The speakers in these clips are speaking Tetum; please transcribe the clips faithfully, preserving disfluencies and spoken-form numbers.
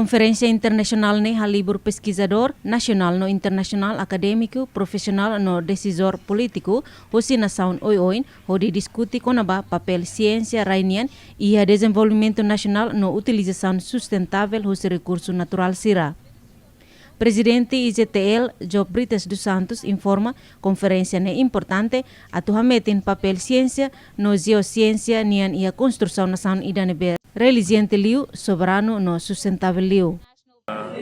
Konferénsia internasionál ne'e halibur peskizadór nasionál no internasionál, akadémiku, profisionál no desizór polítiku husi nasaun oioin, hodi diskute kona-ba papél siénsia rai nian iha dezenvolvimentu nasionál no utilizasaun sustentável husi rekursu naturál sira. Prezidente I Z T L, Job Brites dos Santos, informa, konferénsia ne'e importante atu hametin papél siénsia no jeosiénsia nian iha konstrusaun nasaun ida ne'ebé reziliente liu, soberanu no sustentável liu.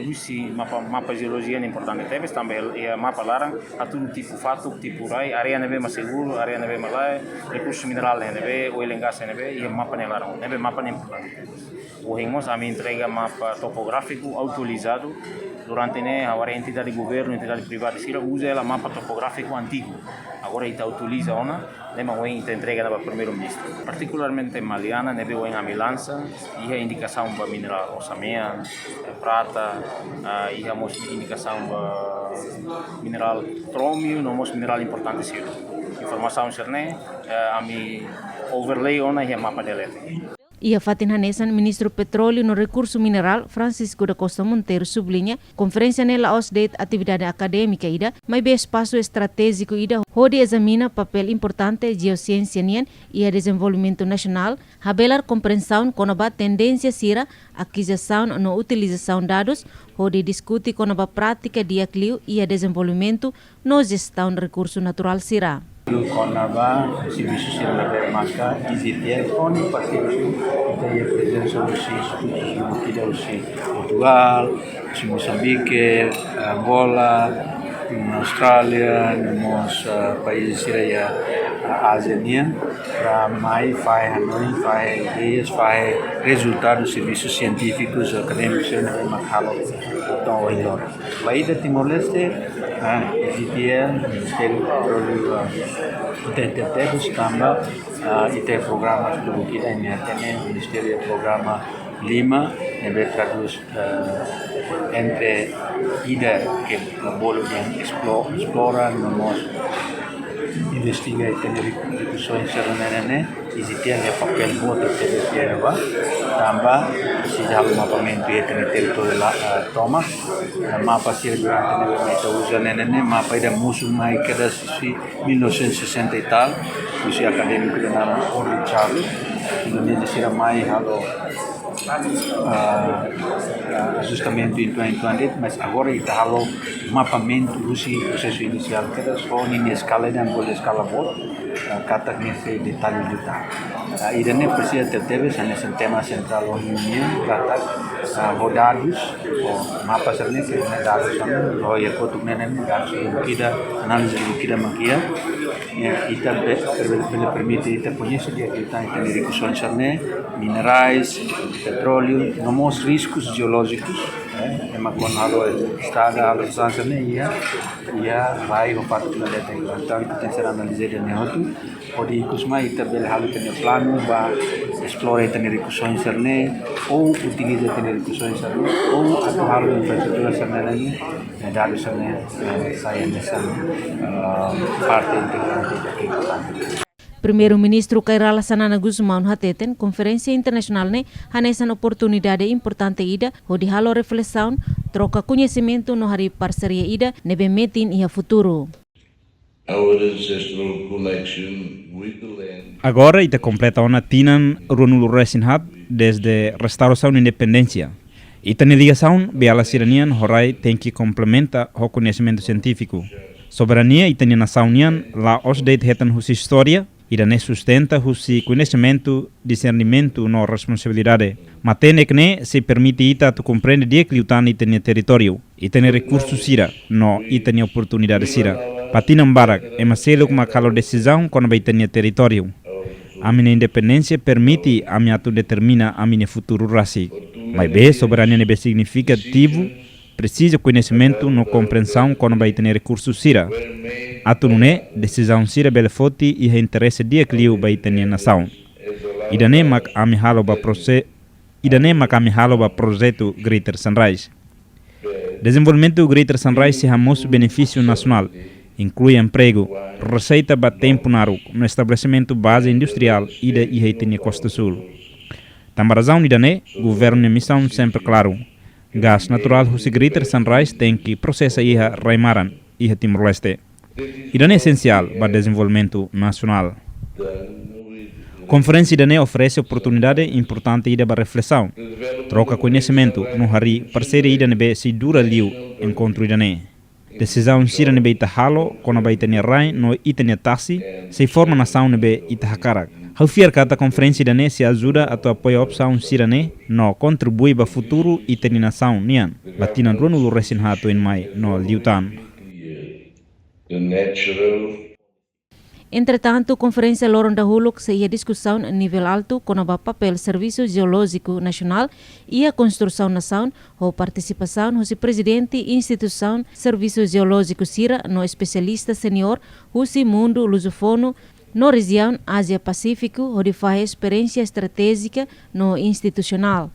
Husi mapa, mapa jeolojia ne'e importante tebes, tanba iha mapa laran hatudu tipu fatuk, tipu rai, área ne'ebé mak seguru, área ne'ebé mak lae, rekursu minerál ne'ebé, oil and gas ne'ebé, iha mapa ne'e laran, ne'ebé mapa ne'e importante. Ohin mós ami entrega mapa topográfiku atualizadu. Durante ne'e ha'u haree entidade governu, entidade privadu sira uza hela mapa topográfiku antigu. Agora ita atualiza ona, ne'e mak ohin ita entrega ona ba Primeiru-Ministru. Partikularmente Maliana, ne'ebé ohin ami lansa, iha indikasaun ba minerál osa-mean, prata, ah, iha mós indikasaun ba minerál krómiu, no mós minerál importante sira. Informasaun sira-ne'e, eh, ami overlay ona iha mapa dele. Iha fatin hanesan, Ministru Petróleu no Rekursu Minerál, Francisco da Costa Monteiro, subliña, konferénsia ne'e la'ós de'it atividade akadémika ida, maibé espasu estratéjiku ida hodi ezamina papél importante jeosiénsia nian iha dezenvolvimentu nasionál, habelar komprensaun kona-ba tendénsia sira, akizisaun no utilizasaun dadus, hodi diskute kona-ba prátika di'ak liu iha dezenvolvimentu no jestaun rekursu naturál sira. Kona-ba servisu sira ne'ebé maka I Z T L ho nia parseiru sira, ita iha prezensa husi institutu sira ida husi Portugal, husi Mosambike, Angola, Austrália, no mós, ah, país sira iha, ah, Ázia nian, para mai fahe hanoin, fahe ideias, fahe rezultadu servisu sientífiku, akadémiku sira ne'ebé mak halo to'o ohin loron. Ba ita Timor-Leste, ah, I Z T L, Ministériu Petróleu, ah, ita hatene tebes tanba, ah, ita programa sira lubuk ida, imi hatene Ministériu programa lima, ne'ebé tradús, ah, entre ida ke bolu dehan explo-, explora, no mós investiga ita-nia reku-, rikusoin sira-ne'e, I Z T L iha papél boot tebes iha ne'ebá, tanba presiza halo mapamentu iha ita-nia territóriu la, ah, tomak. Ah, mapa sira durante ne'ebé mak ita uza ne'e, ne'e mapa ida mosu mai kedas husi mil novecentos e sessenta e tal, husi akadémiku ida naran Orri Charles, Indonézia sira mai halo, ah, ah, ajustamentu uitoan, uitoan de'it, mas agora ita halo mapamentu husi prosesu inisiál kedas ho ninia eskala ida bolu eskala boot, ah, katak ne'e sei detalle liután. Ah, ida-ne'e presiza tebetebes, hanesan tema sentrál ohin nian, katak, ah, ho dadus, ho mapa sira-ne'e, sira-ne'e dadus sira-ne'e, ho iha kotuk ne'e, ne'e dadus lubuk ida, análize lubuk ida mak iha, ne'e ita be-, bele, bele permite ita koñese di'ak liután ita-nia rikusoin sira-ne'e, minerais, petróleu, no mós riskus jeolójikus, eh, ema kuandu halo estrada, halo sasán sira-ne'e iha, iha rai ho fatuk ne'ebé ita iha. Entaun, ita tenke ser analiza ida-ne'e hotu, hodi ikus mai ita bele halo ita-nia planu ba esplora ita-nia rikusoin sira-ne'e, ou utiliza ita-nia rikusoin sira-ne'e, ou atu halo infraestrutura sira-ne'e, ne'e dadus sira-ne'e, eh, sai hanesan, eh, parte integrante ida ke importante. Primeiru-Ministru Kay Rala Xanana Gusmão hateten, konferénsia internasionál ne'e hanesan oportunidade importante ida hodi halo reflesaun, troka koñesimentu no harii parseria ida ne'ebé metin iha futuru. Our ancestral connection with the land. Agora ita kompleta ona tinan ruanulu-resin-haat desde restaurasaun independénsia. Ita-nia ligasaun ba rai sira-nian ho rai tenke komplementa ho koñesimentu sientífiku. Soberania ita-nia nasaun nian la'ós de'it hetan husi istória, ida-ne'e sustenta husi koñesimentu, disernimentu no responsabilidade. Matenek ne'e sei permite ita atu komprende di'ak liután ita-nia territóriu, ita-nia rekursu sira, no ita-nia oportunidade sira. Ba tinan barak, ema seluk mak halo desizaun kona-ba ita-nia territóriu. Ami-nia independénsia permite ami atu determina ami-nia futuru rasik. Maibé soberania ne'ebé signifikativu presiza koñesimentu no komprensaun kona-ba ita-nia rekursu sira. Atu nune'e, desizaun sira bele foti iha interese di'ak liu ba ita-nia nasaun. Ida-ne'e mak ami halo ba prose-, ida-ne'e mak ami halo ba projetu Greater Sunrise. Dezenvolvimentu Greater Sunrise sei hamosu benefísiu nasionál, inklui empregu, reseita ba tempu naruk, no estabelesimentu baze industriál ida iha ita-nia Kosta Súl. Tanba razaun ida-ne'e, governu nia misaun sempre klaru. Gás naturál husi Greater Sunrise tenke prosesa iha rai-maran, iha Timor-Leste. Ida-ne'e esensiál ba dezenvolvimentu nasionál. Konferénsia ida-ne'e oferese oportunidade importante ida ba reflesaun, troka koñesimentu no harii parseria ida ne'ebé sei dura liu. Enkontru ida-ne'e, desizaun sira ne'ebé ita halo kona-ba ita-nia rai no ita-nia tasi, sei forma nasaun ne'ebé ita hakarak. Ha'u fiar katak konferénsia ida-ne'e sei ajuda atu apoia opsaun sira-ne'e no kontribui ba futuru ita-nia nasaun nian ba tinan ruanulu-resin-haat tuirmai no liután. Entretantu, konferénsia loron dahuluk sei iha diskusaun nivel altu kona-ba papél Servisu Jeolójiku Nasionál iha konstrusaun nasaun, ho partisipasaun husi prezidente instituisaun servisu jeolójiku sira no espesialista seniór husi mundu lusófonu no rejiaun Ázia Pasífiku, hodi fahe esperiénsia estratéjika no institusionál.